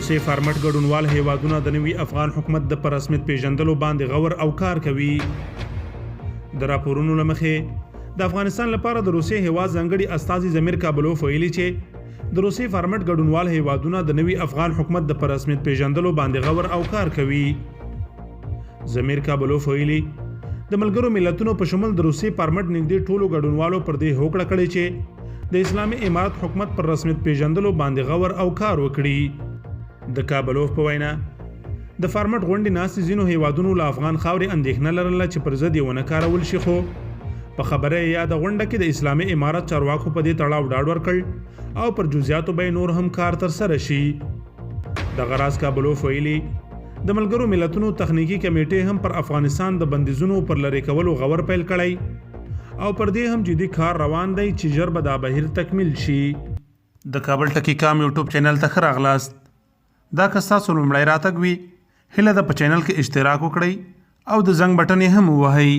روسیې فارمټ ګډونوال هیوادونه د نوي افغان حکومت د په رسمیت پیژندلو باندې غور او کار کوي. د راپورونو له مخې د افغانستان لپاره د روسیې هیواد ځانګړي استازي ضمیر کابلوف ویلي چې د روسیې فارمټ ګډونوال هیوادونه د نوي افغان حکومت د په رسمیت پیژندلو باندې غور او کار کوي. ضمیر کابلوف ویلي، د ملګرو ملتونو په شمول د روسیې پارمټ نږدې ټولو ګډونوالو پر دې هوکړه کړې چې د اسلامي امارت حکومت پر رسمیت پیژندلو باندې غور او کار وکړي. د کابلوف په وینا، د فارمټ غونډې ناستې ځینو هیوادونو له افغان خاورې اندېښنه لرله چې پر ضد یې ونه کارول شي، خو په خبره یې یاده غونډه کې د اسلامي امارت چارواکو په دې تړاو ډاډ ورکړ او پر جزیاتو به یې نور هم کار ترسره شي. دغه راز کابلوف ویلي، د ملګرو ملتونو تخنیکي کمېټې هم پر افغانستان د بندیزونو پر لرې کولو غور پیل کړی او پر دې هم جدي کار روان دی چې ژر به دا بهیر تکمیل شي. د کابل ټکی کام یوټیوب چینل ته ښه راغلاست. دا که ستاسو لومړی راتګ وي، هیله ده په چینل کې اشتراک وکړئ او د زنګ بټن یې هم ووهئ.